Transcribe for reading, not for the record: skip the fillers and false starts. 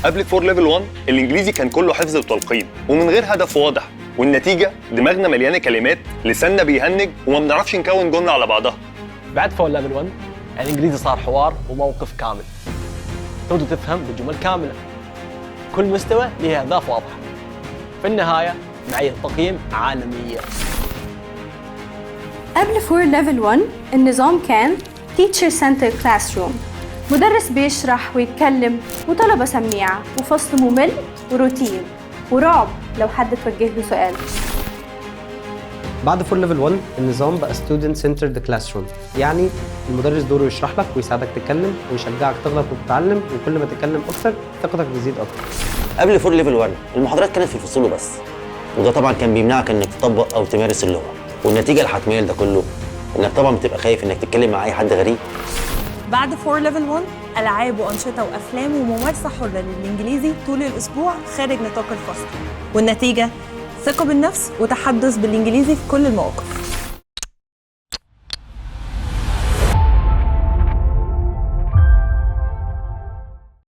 قبل four level 1 الانجليزي كان كله حفظ وتلقين ومن غير هدف واضح، والنتيجة دماغنا مليانة كلمات، لساننا بيهنج، وما بنعرفش نكون جملة على بعضها. بعد four level 1 الانجليزي صار حوار وموقف كامل، تقدر تفهم بالجمل كامله. كل مستوى له اهداف واضحه. في النهاية معايير تقييم عالميه. قبل four level 1 النظام كان teacher centered classroom، مدرس بيشرح ويتكلم وطلبة سميعة وفصل ممل وروتين ورعب لو حد توجه له سؤال. بعد four level 1 النظام بقى student centered classroom، يعني المدرس دوره يشرح لك ويساعدك تتكلم ويشجعك تغلط وتتعلم، وكل ما تتكلم اكتر ثقتك بتزيد اكتر. قبل four level 1 المحاضرات كانت في الفصول وبس، وده طبعا كان بيمنعك انك تطبق او تمارس اللغه، والنتيجة الحتميه لده كله انك طبعا بتبقى خايف انك تتكلم مع اي حد غريب. بعد 4 level 1 ألعاب وأنشطة وأفلام وممارسة حرة للإنجليزي طول الأسبوع خارج نطاق الفصل، والنتيجة ثقة بالنفس وتحدث بالإنجليزي في كل المواقف.